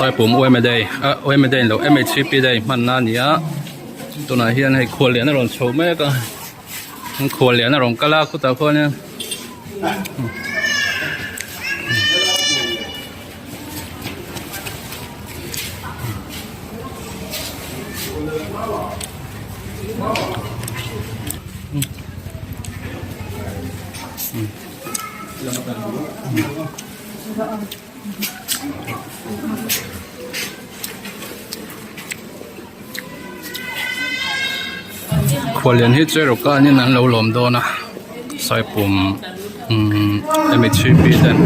Saipum yma day ah yma day ni lo mhcp day hmanna a ni a tunah hian hei khuallian a rawn chho mek a khuallian a rawn kal a khutah khuanin. Khuallian hi Cherok ah hian an lo lawm dawn a Saipum umm mhcp ten.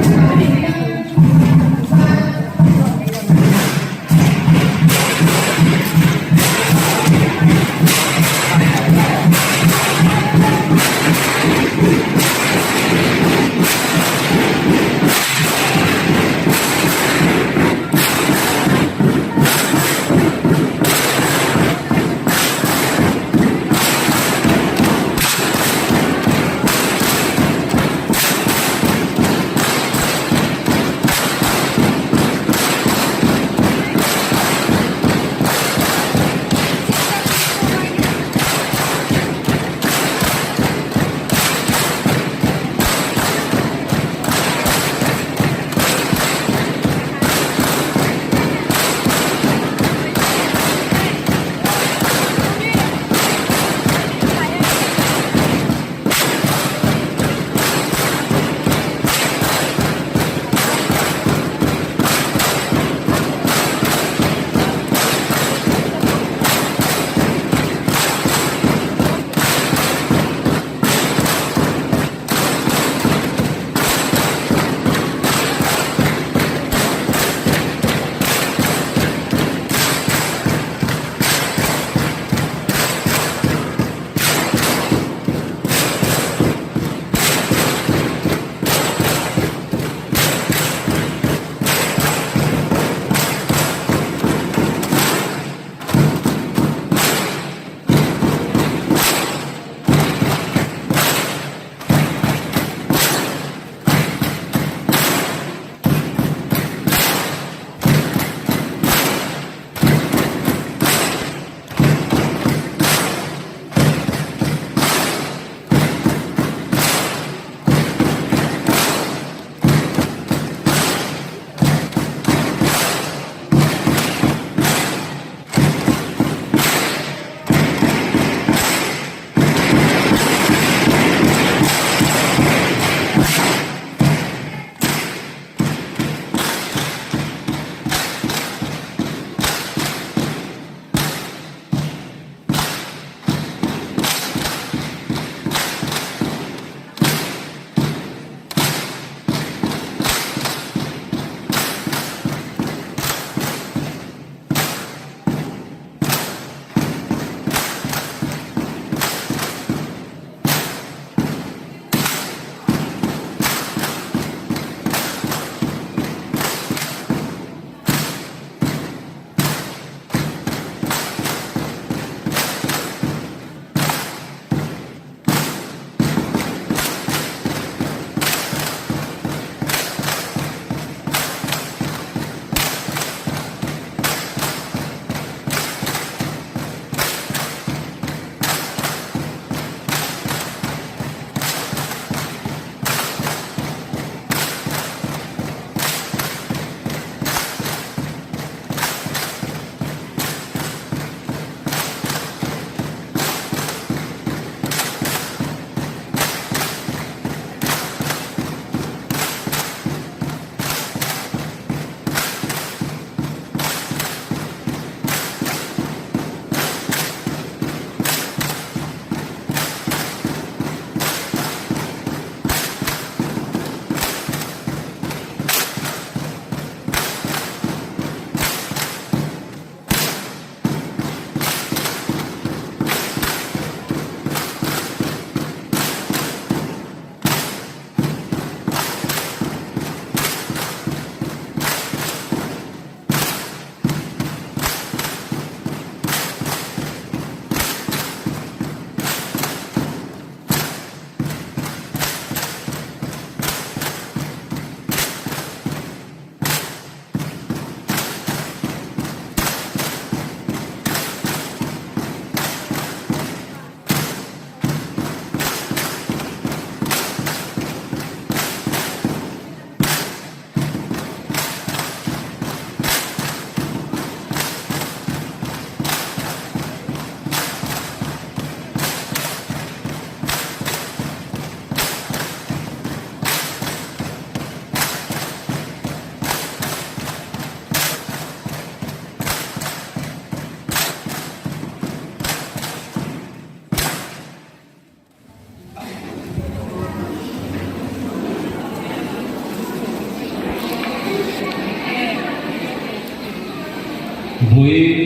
Vawiin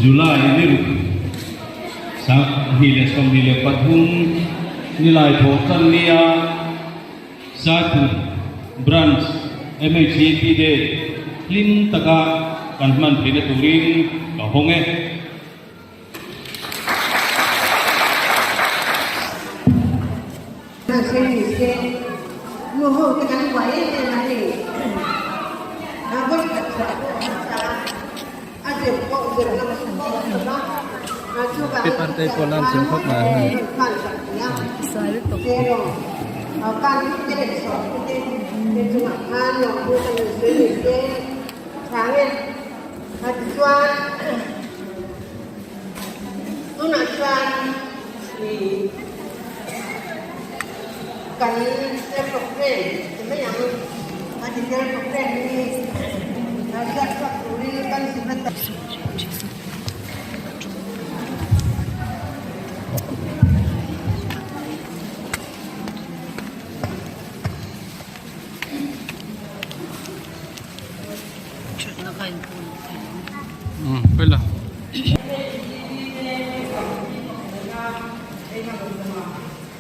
July ni ruk 2023 nilai thawh tan nia Saipur Branch MHEP Day hlim taka kan hman theihna turin ka hawng e. Mahse ni se, nu ho te kan buai em em a hei. A vawi khat chhuah pawh a hmasa a, a zir pawh zir lam chu pawh a tum a, a chuvang Paper te pawh lan chim khawp mai a. Khan sak ti a, zero kan te leh sawm te te chungah khan lawmtu kan rawn sawi ni se, chhang e. A tichuan tunah chuan ih kan self proclaim ti mai ang a ti self proclaim hi ziak chhuak turin kan secretary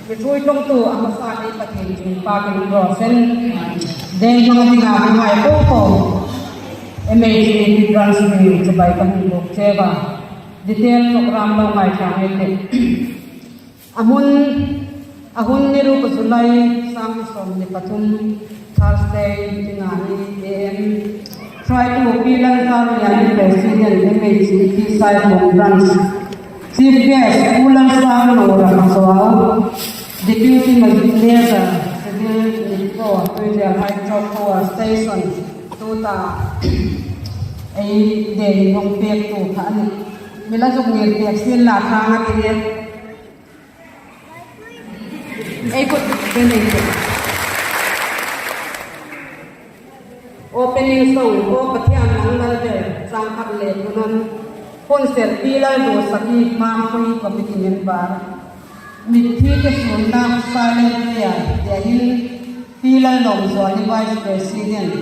Mipui tawngtu a hmasa hi Pathian chung pa ka nih rawh sen deng hmanga ding ah min ngai fo fo. MHAP Branch Wing chibai ka hmu bawk che va. Detail program lo ngaithla nge teh. A hmun, A hun ni ruk July 2023, Thursday, Tingani, AM, Hruaitu Pi Lalzarliani President MHEP Saihawng Branch, Chief Guest Pu Lalsanglura Pachuau, Deputy Manager Civil Nipco Tuirial Hydro Power Station Tuta ei dei hawng pektu kha a ni. Mila zuk ngir pek sin la thang a ti e. Ei kut te nei tawh. Opening song Aw Pathian nang lal ber chang khat leh thunawn hun serh pi lal duhsaki Hmangpui committee member mitthi te sunna silent prayer tiahin Pi Lallawmzuali Vice President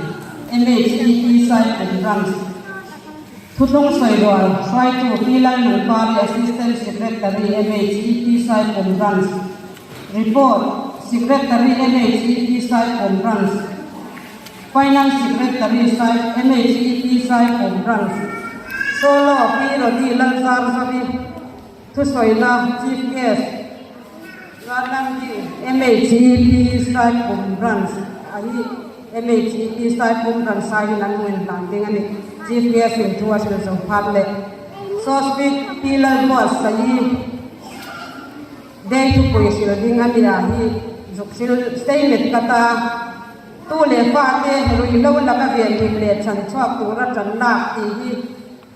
MHEP Saipum Branch Thuthlung sawirual hruaitu Pi Lalnungpari Assistant Secretary MHEP Saipum Branch Report Secretary MHEP Saipum Branch Finance Secretary MHEP Saipum Branch Solo Pi Rodi Lalzarzavi Thusawina Chief Guest Ralandi MHEP Saipum Branch a hi MHEP Saipum Branch sai hian an hmuin hlan ding a ni. Chief Guest in thu a hrilh zo phat leh Sawspeak Pi Lalbuatsaii Day thupui hrilh ding a nia hi zuk hrilh statement ka ta. Tu leh fate ruihhlo laka venhim leh chhanchhuak tura tan lak tih hi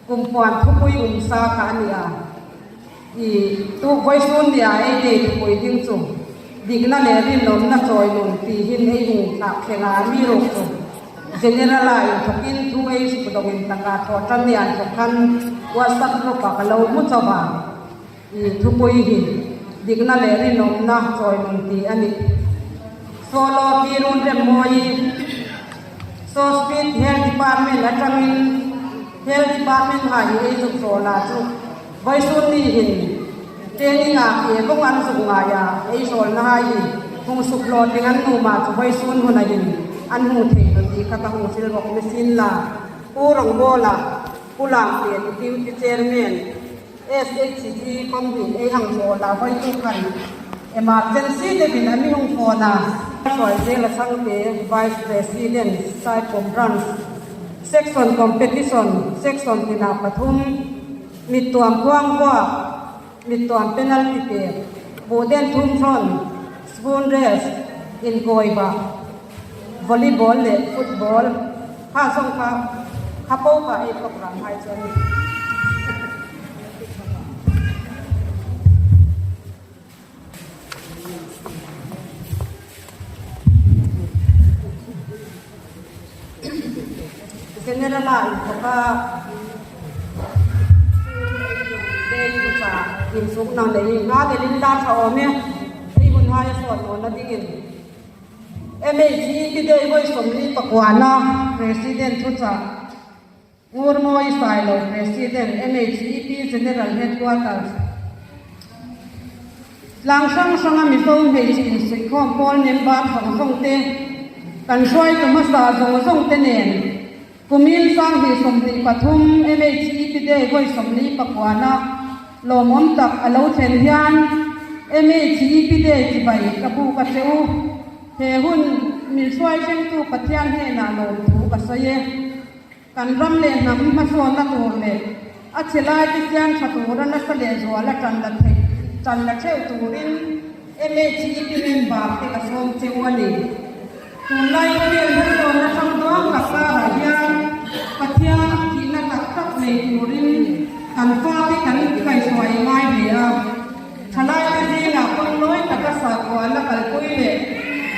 Kumpuan thupui um sa kha a ni a, i tu vawisun ni a ei dei thupui ding chu dikna leh rinawmna chawi nun tihin ei hung thlak thleng a mi ruk chu General a inthawkin thu ei suk dawngin taka thawh tan ni an thawk khan WhatsApp group ah ka lo hmu chauh a, i thupui hi dikna leh rinawmna chawi nun tih a ni. Solo pi run rem mawi. Sawspeed Health Department atangin Health Department ha hi ei zuk zawh lah chu vawisun ni hin training ah ke bawk an zuk ngai a, ei zawl na hai hi hung suk hlawh tling an nu mah chu vawisun hun a hin an hmu thei lo tih kha ka hung thil bawk ni sin la Pu Rawngbawla Pu Langpian Deputy Chairman SHG company ei ang zawh la vawitu khan emergency deuhin an hung phone a. Hruaizela Chhangte, Vice President, Saipum Branch, Section Competition, Section tinah pathum, Mittuam Khuanghuak, Mittuam Penalty pek, Buhden Thum Thrawn, Spoon Race, Inkawibah, Volleyball leh Football, kha zawng kha kha po kha ei program hai chu a ni. General a inthawk a, insuk nang leh i nga leh lin dar tha awm e, hei hun haia sawn nawn a dingin. MHEP day vawi 48 na President thuchah. Ngurmawi Sailo, President, MHEP General Headquarters, Tlang hrang hranga Mizo hmeichhe insuihkhawm pawl member zawng zawng te, kan hruaitu hmasa zawng zawng te nen kumin 2023 MHEP Day vawi 49 lawmawm tak a lo thlen hian MHEP Day chibai ka buk a che u. He hun min hruai thlengtu Pathian hnenah lawmthu ka sawi e. Kan ram leh hnam hmasawnna tur leh a chhe laite siam tha tura nasa leh zuala tan la theih tan la theuh turin MHEP member te ka sawm cheu a ni. Tunlai khawvel hmasawnna hrang duang tak karah hian Pathian thihna tak tak nei turin kan fate kan kaihhruai ngai hle a. Thalaite zingah pawn nawi taka sakhuana kalpui leh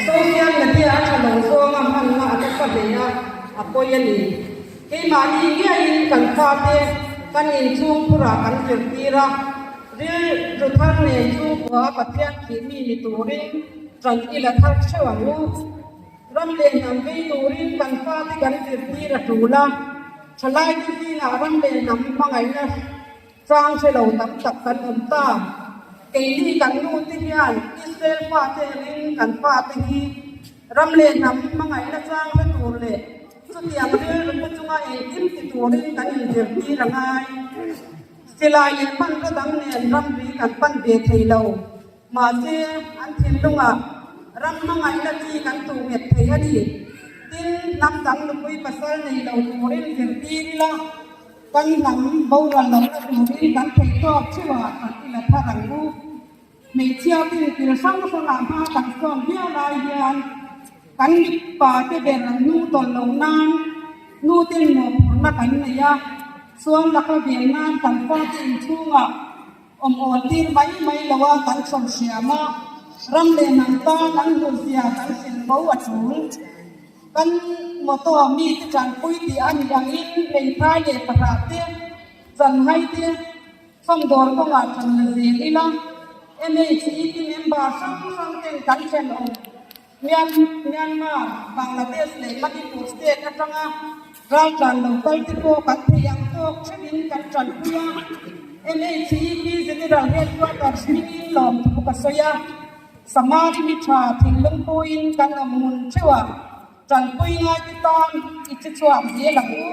social media a tha lo zawnga hmanna a nasa hle a, a pawi a ni. Keimahni ngeiin kan fate kan inchhung phurah kan zirtir a, rilru thar nen chhungkua a Pathian thih mi ni turin ṭan i la thar theuh ang u. Ram leh hnam vei turin kan fate kan zirtir a ṭul a, thalaite zingah ram leh hnam hmangaihna Chang hre lo tam tak kan awm ta. Keini kan nu te hian Israel fate angin kan fate hi ram leh hnam hmangaihna chang hre tur leh chutiang rilru pu chunga engkim ti turin kan inzirtir a ngai. Silai leh hmanraw dang nen ramri kan pan ve thei lo. Mahse, an thinlungah ram hmangaihna chi kan tuh nghet thei a ni. Tin, hnam dang nupui pasal nei lo turin zirtir ila, kan hnam boral lohna turin kan theih tawk theuhah kan ila thar ang u. Hmeichhia tin thil hrang hrangah hma kan sawn viau lai hian kan mipa te ber an hnung tawlh loh nan nu ten mawhphurhna kan nei a, chuan laka ven nan kan fate inchhungah Awm awl tir mai mai lo a kan chhawm hriam a, ram leh hnam tan an hmuhzia kan hrilh bo a tul. Kan motor mi te tanpui tih a nih angin hmeithai leh pahrah te, chanhai te, chhawmdawr kawngah tan la zel ila, MHEP member hrang hrang ten kan thenawm Myanmar, Bangladesh leh Manipur state atanga raltlan lo kal te pawh kan thei ang tawk thenin kan tanpui a, MHEP General Headquarters hmingin lawmthu ka sawi a, Samari mi tha thinlung puiin kan awm hmun theuhah tanpui ngai te tan i che chhuak zel ang u.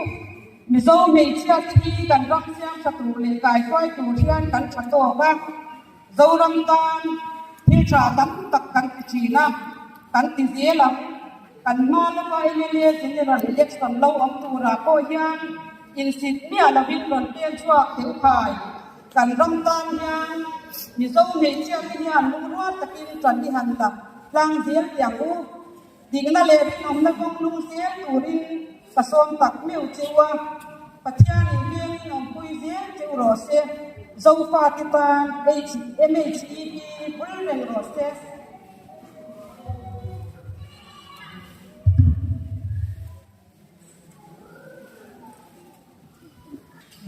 Mizo hmeichhia te hi kan ram siam tha tur leh kaihruai tur hian kan tha tawk a. Zoram tan thil tha tam tak kan ti thin a, kan ti zel ang. Kan hma lawka mla General Election lo awm turah pawh hian insit miah lovin rawn pen chhuak theuh khai. Kan ram tan hian Mizo hmeichhia te hian lungrual takin tan i han la tlang zel tih ang u. Dikna leh rinawmna kawng lung zel turin ka sawm tak meuh cheu a, Pathianin vengin awmpui zel cheu rawh se, Zofate tan MHEP bul reng rawh se.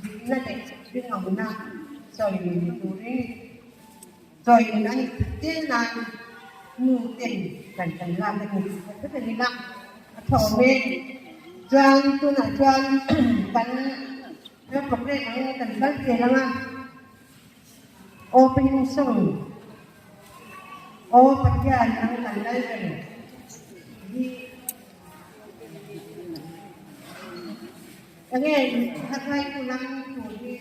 Dikna leh rinawmna sawi ni turin Chawiin a nih tel nan nu ten kan kan lak a ni tih kha vek ila a tha awm e. Chuan tunah chuan kan program ang kan kal zel ang a, opening song Aw Pathian ang kan lal reng hi enge a hruaitu lam tur hi.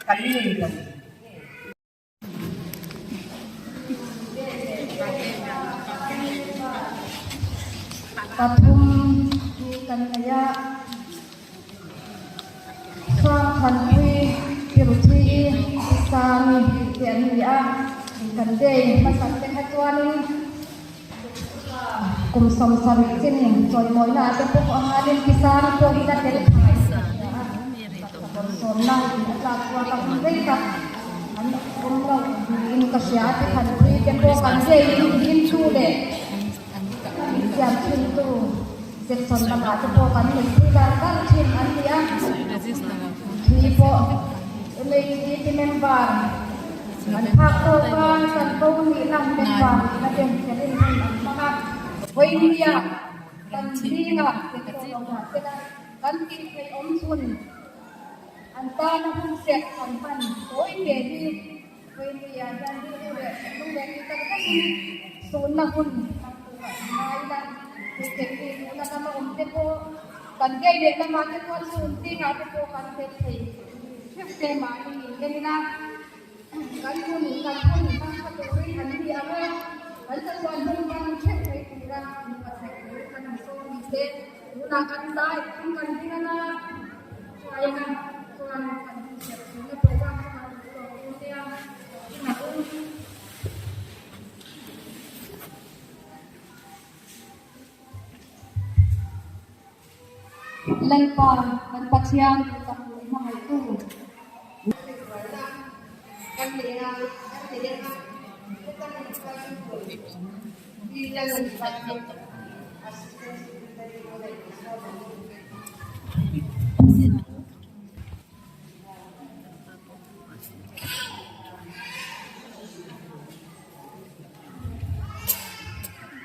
Kan nei lo. Pathum hi kan nei a, Hrangthanpui, Piruthi, Pisani te an ni a, kan day hmasak te kha chuanin Kum 70 chin chawimawina ah te pawh a nganin Pisani pawh hi la tel phah in ka hria a, taksa bawrhsawmna in a tlak chuan a hun rei tak an awm lo niin ka hria a, Thanpui te pawh kan zei in hlim tu leh insiam thin tu Jackson lamah te pawh kan nuihpui dar dar thin an ni a, khi pawh MHP member An phak tawk a, chanvo nihna member nihna ten felin hun an hmang a, vawinia kan zingah tel tawh lo mah sela. Kan tih theih awm chhun an tana hun serh kan hman tawi ve hi Vawinuiah hian rilru leh thinlung leh tih tak takin sunna hun hman turah an ngai ila, tih theih tih duhna lama awm te pawh kan vei leh lamah te pawh chhun zingah te pawh kan tel thei theuh te mahni in en ila, kan hun kan hun hmang kha turin an ni ang a, kan chatuan hun hmang theuh thei tura inbuatsaih turin kan insawm ni se. Tunah kan zai thum kan ding anga chuaina chuan kan inserh chhunna program chu kan duh tawh dawn nia in a u. Lalpa kan Pathian duhtak leh hmangaihtu. Kan nei a, kan nei anga, kan inhruai.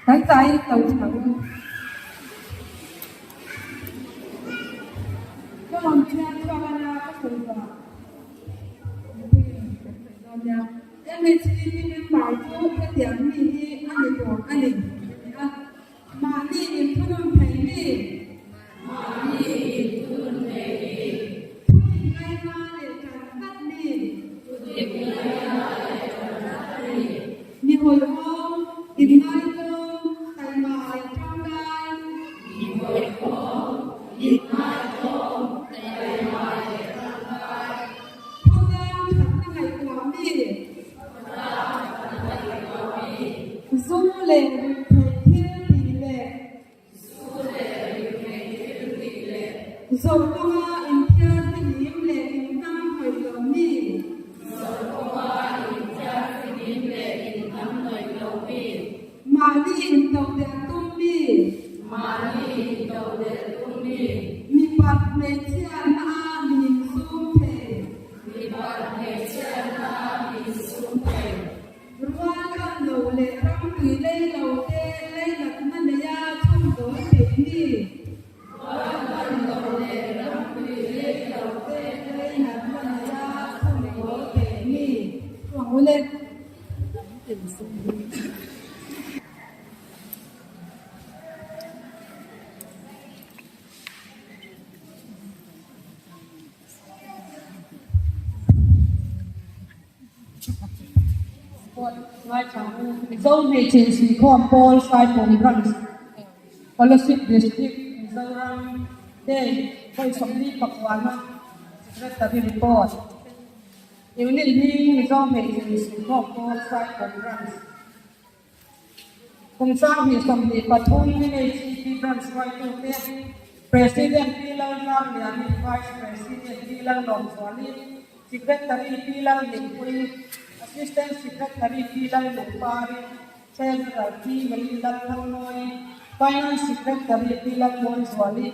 Kan zai to tho. Ka awm thiam chhuak a nia ka sawi zawh. MHP member chu hetiang mi hi a ni tur a ni ti a, mahni inthunun thei mi, mahni inthunun thei mi, thudik ngaina leh ṭan tlat mi, thudik ngaina leh ṭan tlat mi, mi hawihhawm, inngaihtlawm, taima leh ṭangkai, mi hawihhawm, inngaihtlawm, taima leh ṭangkai. Khawtlang thatna ngaihtuah mi? Zu leh ruihtheih thil tih leh Zawh kawnga inthiar fihlim leh inhnam hnawih lo mi? Mahni intodelh tum mi? Mipat hmeichhiatna a min insum thei. Mipat hmeichhiatna a min insum thei. Rual kan lo leh ram tui lei lo te leinatna neia chhungdawl peih mi. Rual kan lo leh ram tui lei lo te leinatna neia chhungdawl peih mi. Chuang ule. Mizo hmeichhe insuihkhawm Pawl Saipawm Branch Kolasib District Mizoram Day vawi 44na Secretary Report Unit hming Mizo hmeichhe insuihkhawm Pawl Saipawm Branch Kum 2023 MHCP Branch hruaitute President Pi Lalzarliani, Vice President Pi Lallawmzuali, Secretary Pi Lalneipuii, Assistant Secretary Pi Lalnungpari, Treasurer Pi Melin Lalthangmawii, Finance Secretary Pi Lalmuanzuali,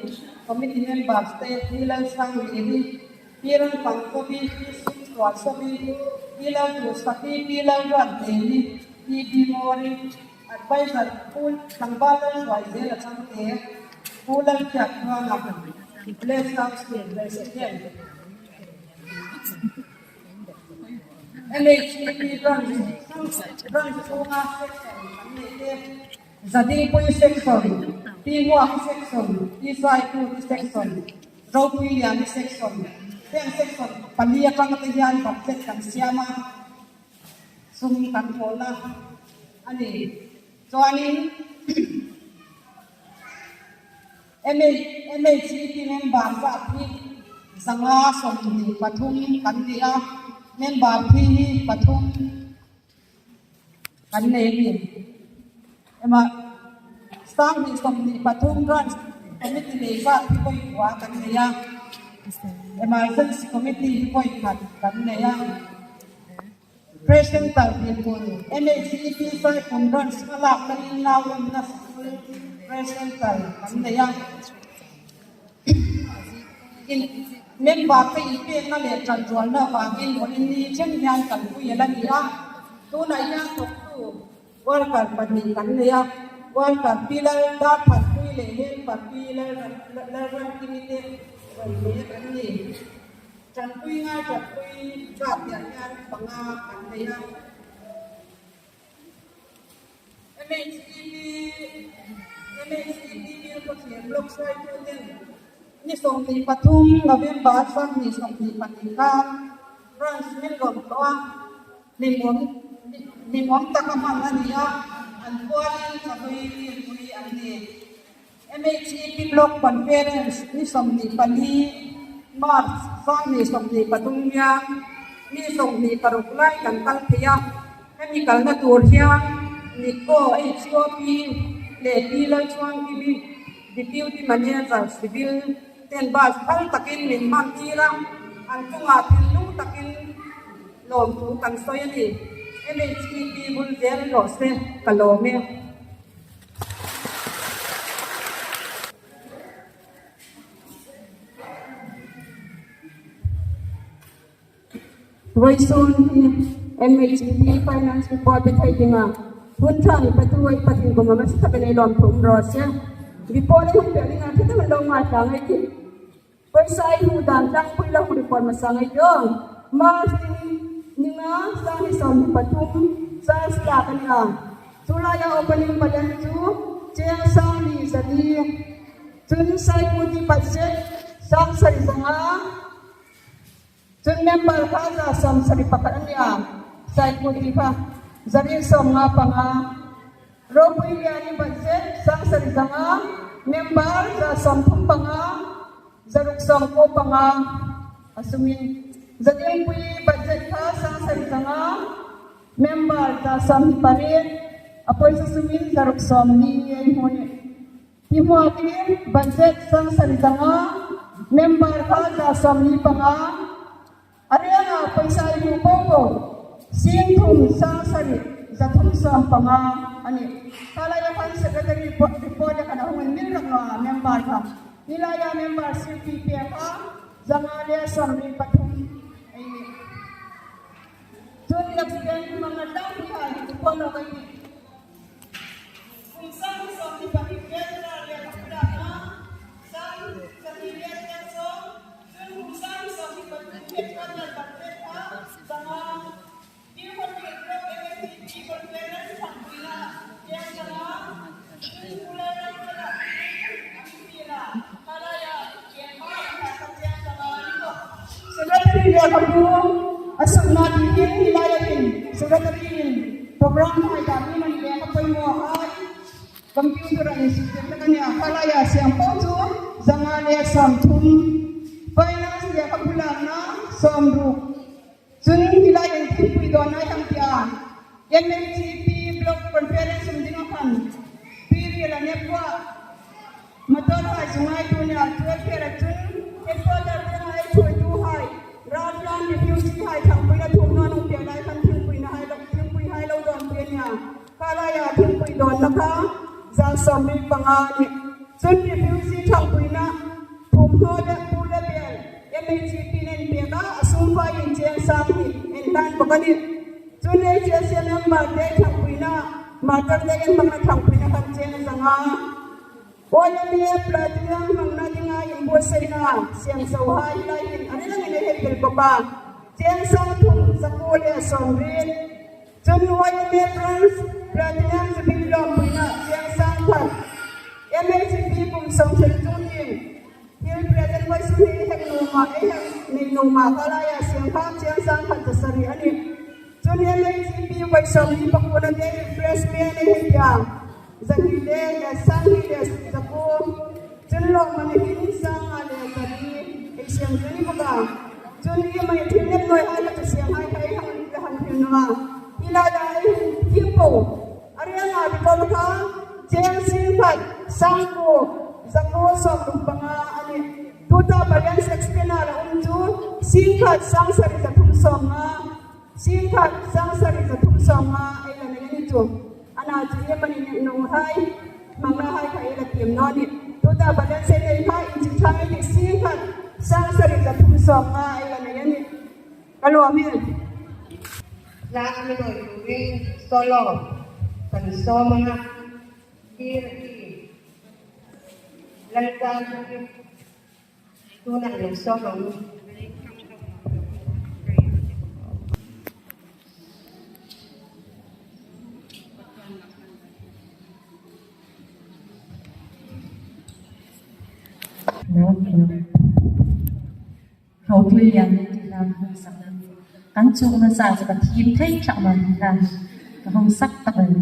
Committee Members te Pi Lalsangliri, Pi Ramfangkovi, Pi Singtuahsovi, Pi Lalduhsaki, Pi Lalruatneni, Pi Bimawri, Adviser Pu Tlangval Lalhruaizela Changte, Pu Lalkhiattluanga, Village Council President, MHEP Branch Branch chhunga Section kan neih te, Zadingpui Section, Pi Hmuaki Section, Pi Saikuti Section, Ropui Liani Section, heng section pali atang te hian budget kan siam a, sum kan thawhna a ni. Chuanin MHEP member zat hi 523 kan ni a, member thi hi pathum kan nei a ni. Ema 2023 Branch Committee nei zat hi vawi kua kan nei a, Emergency Committee hi vawi khat kan nei a. President dinhmun MHEP Saipum Branch hmalakna in nau enna sikul President kan nei a. In member te inpekna leh tanrualna avangin vawiin ni then hian kalpui a la ni a. Tunah hian thawktu worker pahnih kan nei a, worker Pi Lal Darthanpui. leh helper Pi Lalramkimi te rawn mek an ni. Tanpui ngai tanpui tlak piah hian panga an nei a. MHEP MHEP Bilkhawthlir Block hruaituten ni 23 November 2022 khan Branch min rawn tlawh a, hlimawm hlimawm taka hman a ni a, an pualin chahui kilpui an ni. MHEP Block Conference ni 24 March 2023 hian mi 26 lai kan kal thei a, hemi kalna tur hian Nitco HOP leh Pi Lalchhuangkimi Deputy Manager Civil ten bus phal takin min hman tir a, an chungah thinlung takin lawmthu kan sawi a ni. MHEP bul zel rawh se ka lawm e. Vawisawn hi MHP Finance Report te thei dinga hun tha ni patu ai pathin kum ama si takin ei lawm thum rawh se. Report a hun pek dinga thi takin lo ngai hla ngai thi. Pawisa i hmuh dan tlangpui lo report hmasa ngai tawh. March tin ninga 2023 charge tlak a ni a. Chulaia opening balance chu cheng 1400, cun Saikuti budget 7500, cun member kha 71 a ni a, Saikuti kha 195. Ropui Liani budget 700, member 35, 695 a sumin. Zadingpui budget kha 700, Member 28, a pawisa sumin 640 a hmu ni. Hi hmuakin budget 75, member kha 45, a riang ah pawisa i hmuh paohpaoh 3 7 315 a ni. Kha lai ah khan secretary report a khan a hung in mil rak lo ah member kha nilai ah member CPP kha 173 ei ni. Cun accident hmang a tlangpi hna hi cu khual awk an ni. Kum 2022 February le pakhatnak sang 210 cun kum 2023 February pakhat kha 5 Bilkhawthlir Block MSCP Conference thangpuinak tiang 5 cun Kulai ramkhat ah an ti la Kalay ah Secretary lehkhabu a suknak tiin hilai ahhin Secretary in program hmai dah mi man leng a pawimawh ai computer an system te kan i kalai ah siang paoh cu 130 finance lehkhabu laknak 60 cun hilai in thingpui dawn ai hang tiah MMGP Block Conference um ding a khan Piril a nephuah Motor hai zungai tu nih welfare ah cun headquarter tiang ai ṭhuaitu hai raltlan refugee hai thangpui na thum nawn ung piah lai khan thingpui na hai lo thingpui hai lo dawn pui ania kha lai ah thingpui dawn na kha 75 nih cun refugee thangpui na thumhnaw le pu le bel MHP nen pek ah a sungfai in cheng sang hi en hlan bawk ani cun HSC member te thangpui na martar te in hmang na thangpui na khan cheng 500. YMA Platinum hmangna dinga inbuatsaihna siamso hai laiin a rilangin a hei tel bawk a, cheng 3,170. Cun YMA Bronze Platinum Jubilee lawmpuina cheng 10,000. MHP kum 70 chung ding thil present voi sum hi hek numa ei hek nei numa ka laia siam kha cheng 1,700 a ni. Cun MHP voi 49 na te refreshment a hei tiang. 219, cun lawmman hin 504 ei siang ding ni baka cun i mai thil nem noi hai la siang hai khai hang le han thil na hi la da ai thil po ariang a bi kol kha cheng sing khat sang ku zaku 65 ani tuta balance expense la um chu 1,000 750 1,000 750 ei la nei ni chu ana chu ye mani nung hai mangna hai kha ei la tim no ni tuta balance nei kha in chi thang ni 1,000 750 ei la nei ani kalawmi. Hla ami nawi turin solo kan sawm anga tir hi. Laltlanpuii tunah lo sawm ang. Ropui lian tih hla ka hung sak. Kan chung nasa cu ka thim thei thak lo ti hla ka hung sak tak a ni.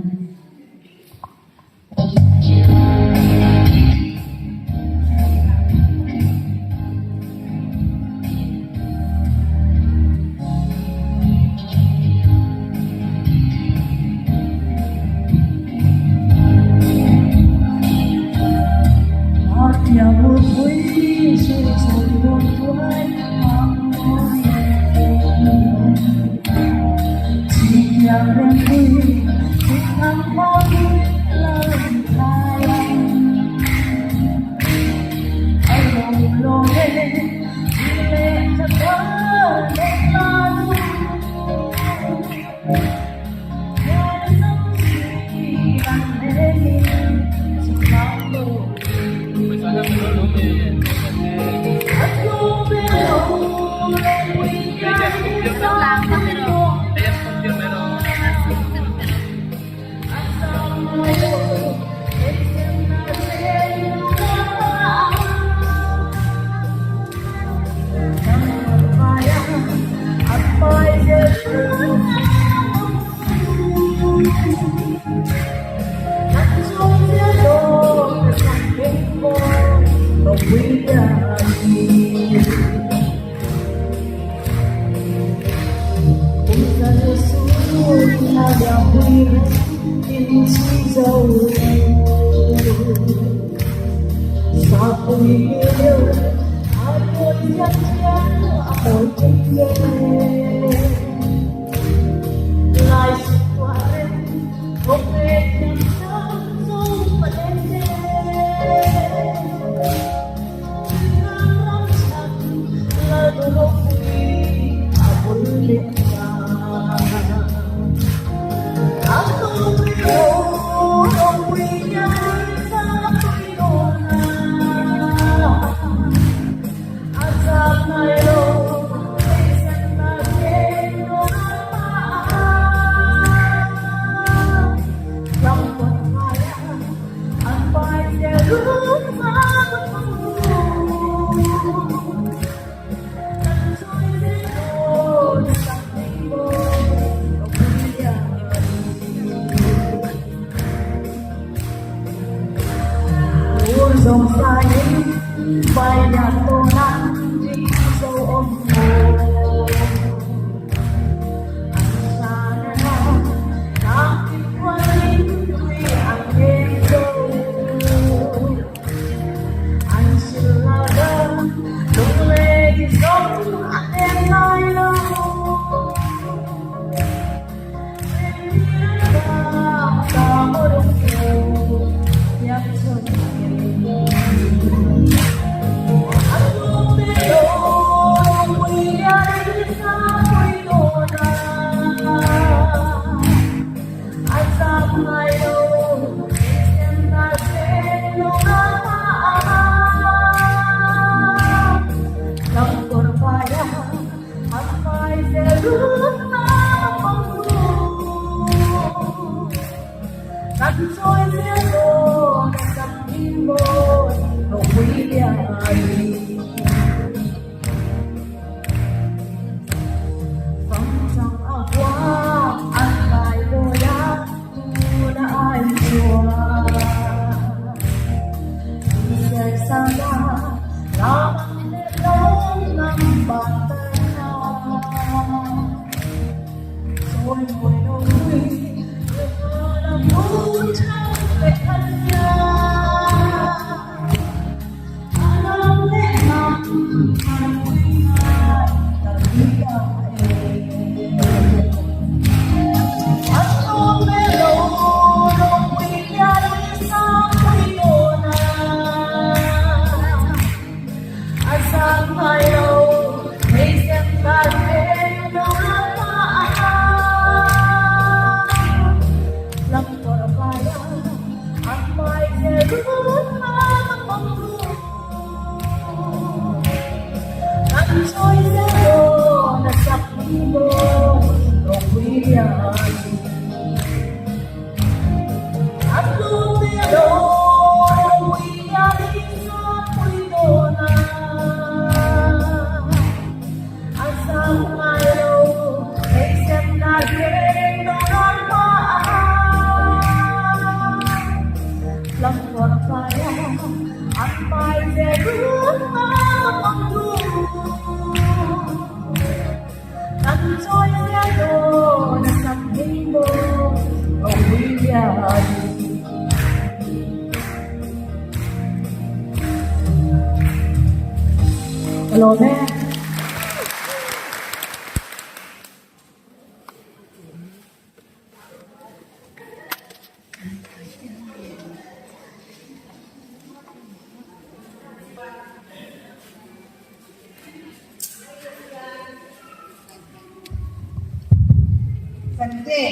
Sante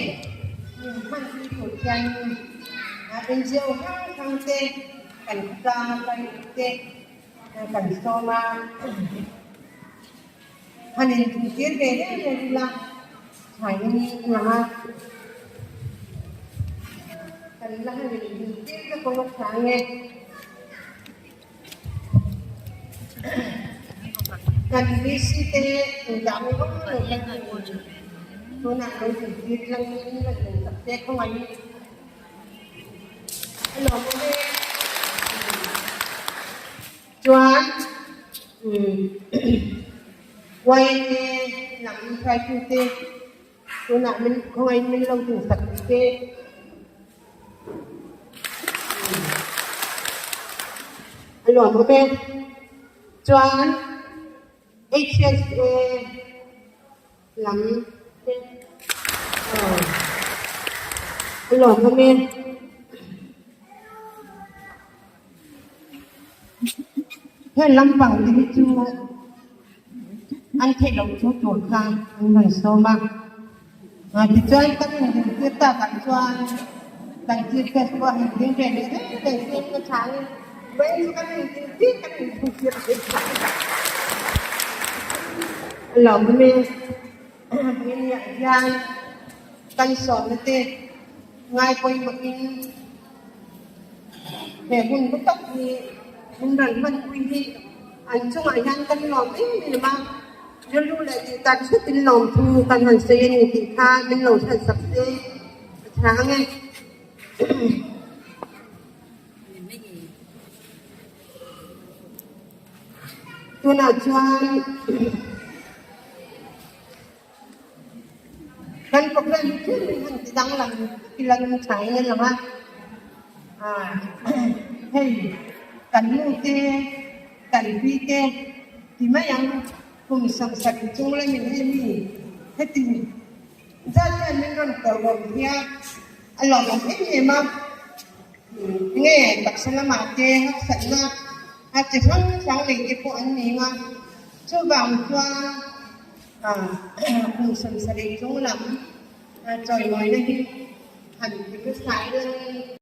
min hman pui tur hian NGO hrang hrang te kan khawtlang a hruaitu te kan sawm a, han inthuntir ve reng reng ila thain lang a, kan la han inthuntir vek awm a chang e. Kan VC te engdah nge awm lo kan ti tunah lo zirtir langin kan duhsak te khawngaih a lawm awm e. Chuan YMA lam hruaitute tunah min khawngaih min lo duhsak te. A lawm awm e. Chuan HSA lam te a lawm awm e. Heng lampang te hi chu an theih loh chu tur kha an rawn sawm a. Tichuan kan inzirtir takah chuan kan chief guest pawh han ding ve leh reng reng se ka chhangin vawiin chu kan inzirtir kan inzirtir a ni. A lawmawm e. Vawiin ah hian kan sawmna te ngai pawimawhin he hun hlu tak hi min rawn hmanpui hi an chungah hian kan lawm em em a, rilru leh tih tak zetin lawmthu kan han sawi a ni tih kha min lo hriatsak se a tha ang e. Tunah chuan. Kan program hi thil min han ti danglam ila nung thain a lang a, hei kan nu te kan pi te ti mai ang kum 70 chung lamin hei mi heti zat hian min rawn kawrhawm hian a lawmawm em em a, nge taksa lamah te harsatna a chi hrang hrang nei te pawh an ni ang a, chuvang chuan. Kum 70 chung lam chawimawina hi han ti hmasa ila ni.